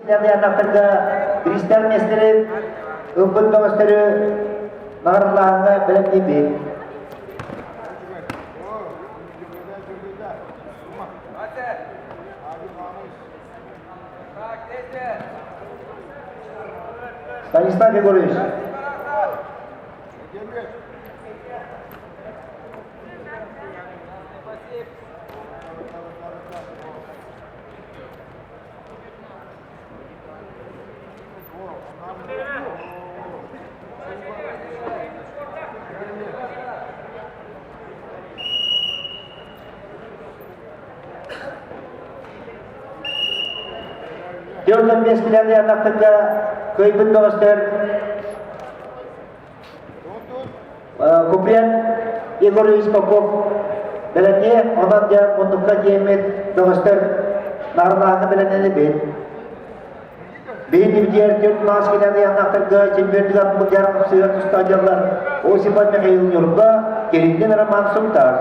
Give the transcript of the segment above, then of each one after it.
Янахтарга биристэр миэстэлэрин ылбыт бөҕөстөрү наҕаралааһыҥҥа бэлэмниибит. Станислав Егорович. Дьоннор миэстэлэрин аннахтарга кыайбыт бөҕөстөр Куприян Егорович Попов бэлэмниэ, онон дьэ муннукка диэммит бөҕөстөр наарылааһыны бэлэмнэнэбит. Биһиги түөрт маас кэлэн ыйаннахтарга чемпиондыгар былдьар хапсыыга тустаах дьаллар Осипов Михаил Ньурба, Кириллин Роман Сунтаар.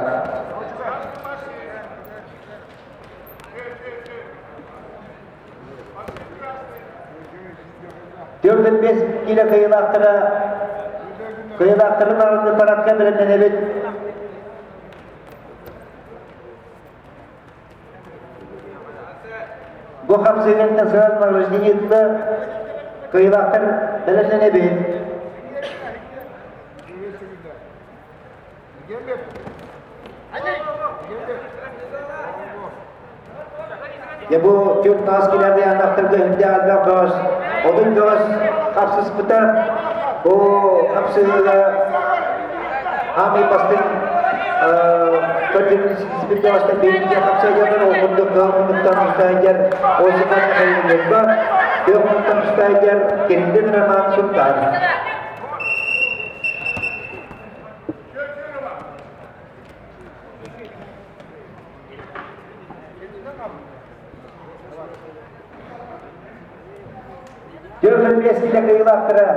45 киилэ кыайыылаахтара кыайыылаахтарын арыгы парадка бэлэмнэнэбит. Бу хапсыгын национал награждениетта кыайыылаахтар бэлэмнэнэбит. Дьэ бу түөрт таас килээри анахтарга үрдээх элбэх бөҕөс, одун бөҕөс хапсыспыта. Бу хапсыһыыга хаамыы бастыҥ көрдөрүүнү ситиспит бөҕөстөр бииргэ хапсыһыылар ол курдук кыһыл муннуктан устайдьар Осипов Михаил Ньурба, күөх муннуктан устайдьар Кириллин Роман Сунтаар. 45 килэ кыайыылаахтара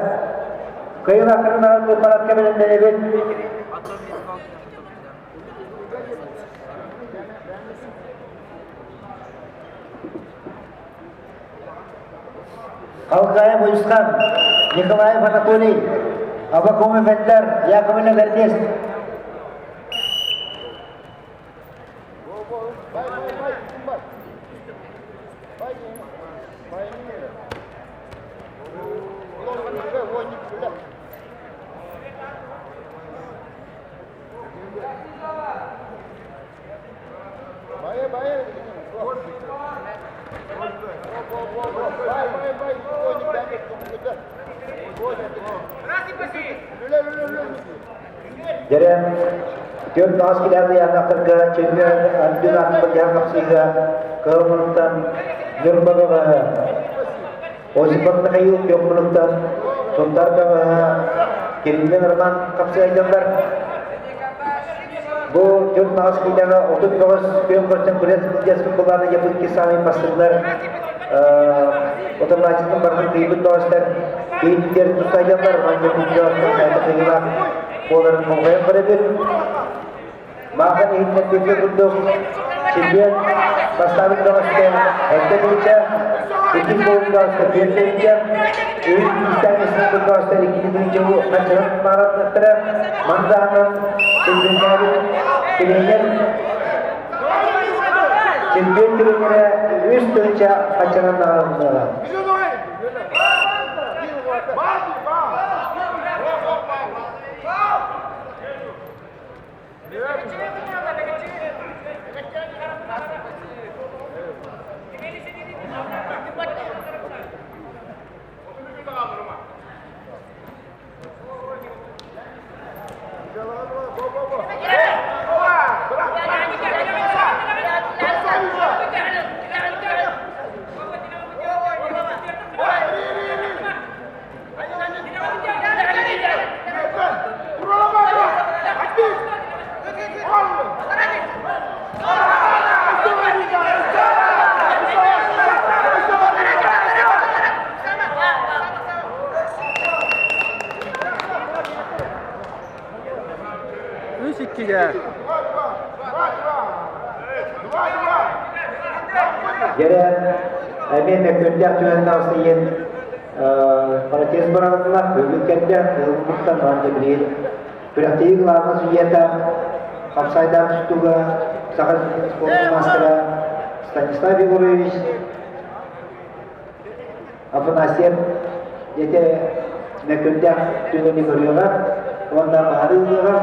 кыайыылаахтарын аҕалыы парадка бэлэмнэнэбит. Халгаев Уйусхан, Николаев Анатолий, Аввакумов Эддар, Яковлев Эрнест. Дьэрэ, түөрт аҕыс килээҕи ыйааннахтарга чемпион Альбин Артыбадьаан хапсыыга Кыһыл Ньурба бөҕөһө Осипов Михаил Пёкмунуттан Сунтаар бөҕөһө Кириллин Роман хапсыайдаллар. Бу түөрт аҕыс киилэҕэ 39 күөн көрсөн күрэс былдьаспыт былааны Якутский самый бастыҥнар отоннааччытын барытын тыйбыт бөҕөстөр биһиттэр тустайдаллар манна бөҕөстөр хайда кыйылаах буоларын болҕойон көрөбүт. Махан иһитиннэрбиккэ курдук, чемпион бастаабыт бөҕөстөр эрдэ тыынча, иккис буолбут бөҕөстөр түөрт тыынча, үһүс биирдээх миэстэни бөҕөстөр икки тыынча хаччынан мааратыахтара. Маны таһынан чемпионнаабыт тренер чемпион тренерэ 3 тыһыынча хаччынан наҕараадаланыаҕа. Үс иккигэ. Дьэрэ, Эмиэ мөккүөрдээх түгэн таҕыста диэн протест баралынна, бүгүн кэллэ, кыһыл манна билигин күрэхтэһии главнай судьуйата хапсайдаах тустууга Саха спордун маастара Станислав Егорович Афанасьев ити мөккүөрдээх түгэни көрүөҕэ уонна баһарыы ылыаҕа.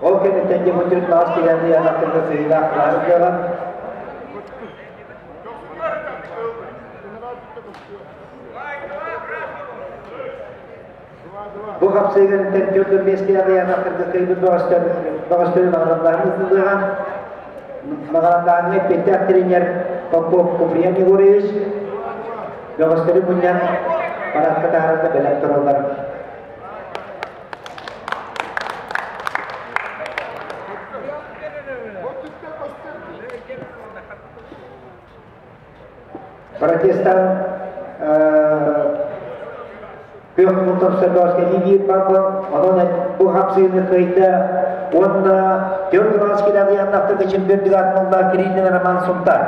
Ол кэнниттэн дьэ бу таас киһи анаттарга сыһыылаах баһарыаҕа. Бу хапсыыгын 45 киһи анаттарга кыйбыт бөҕөстөр бөҕөстөрү наҕараадалааһын ыытыллыаҕа. Наҕараадалааһыҥҥа эппиэттээх тренер Попов Куприян Егорович бөҕөстөрү мунньан парадка таһаарарга бэлэм тураллар. Протестан күөх мунтан кэлии биир барбын, онон бу хапсыыны кыайда уонна түөрт ураҕас килэҕийээннахтык чемпион аатынан Кириллин Роман Сунтар.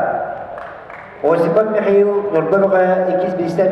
Осипов Михаил Нурба Бөҕө иккис бириистэ.